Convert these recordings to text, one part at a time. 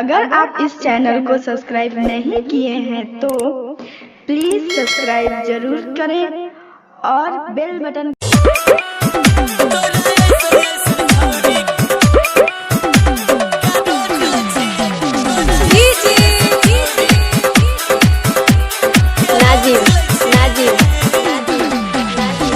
अगर आप इस चैनल को सब्सक्राइब नहीं किए हैं तो प्लीज़ सब्सक्राइब जरूर करें और बेल बटन। नाजिम नाजिम।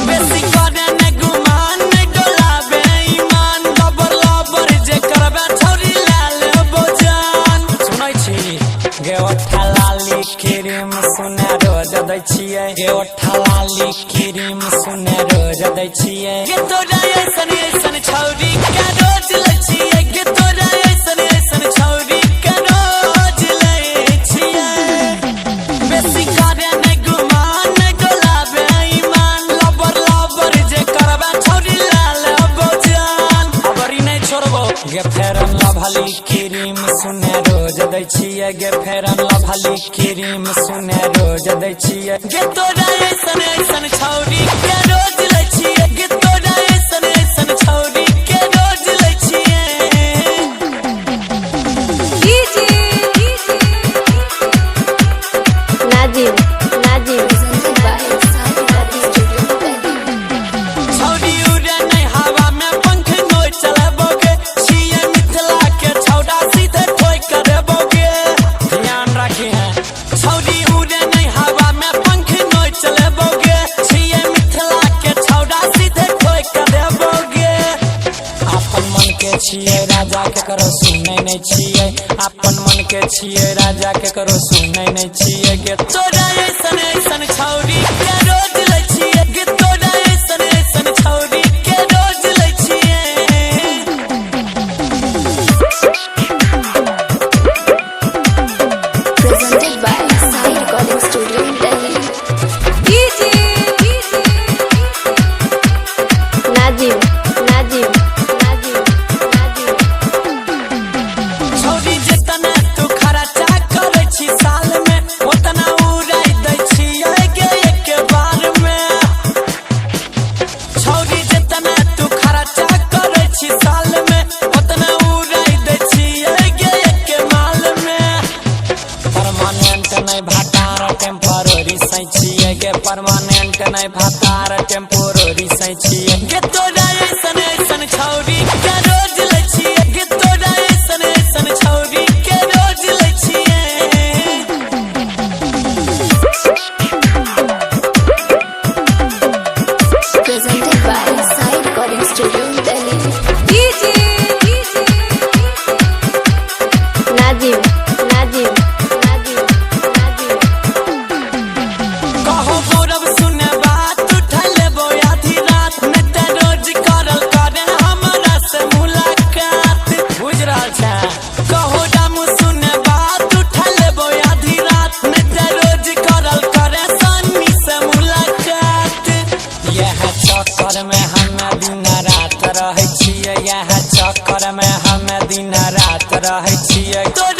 बेसी करे ने गुमान ने डोलाबे ईमान, लबर लबर जे करबे छौरी लाल बोजान। सुनै छी गे ओठा लाली क्रीम सुने रोज दै छियै, गे ओठा लाली क्रीम सुने रोज दै छियै। गे तोरा ऐसन ऐसन छौरी के रोज लै छियै, गे तोरा ऐसन ऐसन छौरी के रोज लै छियै। बेसी करे ने गुमान ने डोलाबे ईमान, लबर लबर जे करबे छौरी लाल बोजान। अबरी नै छोड़बो गे फेरन लभली क्रीम सुने रोज दै छियै, गे फेरन लभली क्रीम सुने रोज दै छियै। गे तोरा ऐसन ऐसन छौरी के रोज लै छियै, गे तोरा ऐसन ऐसन छौरी के रोज लै छियै। नाजिम नाजिम। छौरी उड़े नै हवा में पंख नोय चलेबोगे, छियै मिथिला के छौड़ा सीधे ठोक करेबोगे। ध्यान रखी है, छौरी उड़े नै हवा में पंख नोय चलेबोगे, छियै मिथिला के छौड़ा सीधे ठोक करेबोगे। अपन मन के छियै राजा के करो सुनै नै छियै, अपन मन के छियै राजा के करो सुनै नै छियै। गे तोरा ऐसन ऐसन छौरी के रोज लै छियै, गे तोरा ऐसन ऐसन छौरी के रोज लै छियै। Presented by Sai Recording Studio, Delhi. Nazim Nazim Nazim Nazim. छौरी जेतना तू खर्चा करै छी साल में, ओतना उड़ाइ दै छियै गे एक बार में। छौरी जेतना तू खर्चा करै छी साल में, ओतना उड़ाइ दै छियै गे एक माल में। परमानेंट नै भातार टेम्पररी सै छियै गे, परमानेंट नै भातार टेम्पररी सै छियै। गे तोरा ऐसन ऐसन छौरी के रोज लै छियै, गे तोरा ऐसन ऐसन छौरी के रोज लै छियै। Presented by Sai Recording Studio, Delhi. Nazim Nazim Nazim Nazim. कहो गौरव सुने बात, उठा लेबो आधी रात, नै ते रोज करल करे हमरा से मुलाकात। बुझ रहल छै, कहो रामू सुने बात, उठा लेबो आधी रात, नै ते रोज करल करे सन्नी से मुलाकात। यह चक्कर में हमें दिन रात रहै छियै, यह चक्कर में हमें दिन रात रहै छियै। तोरा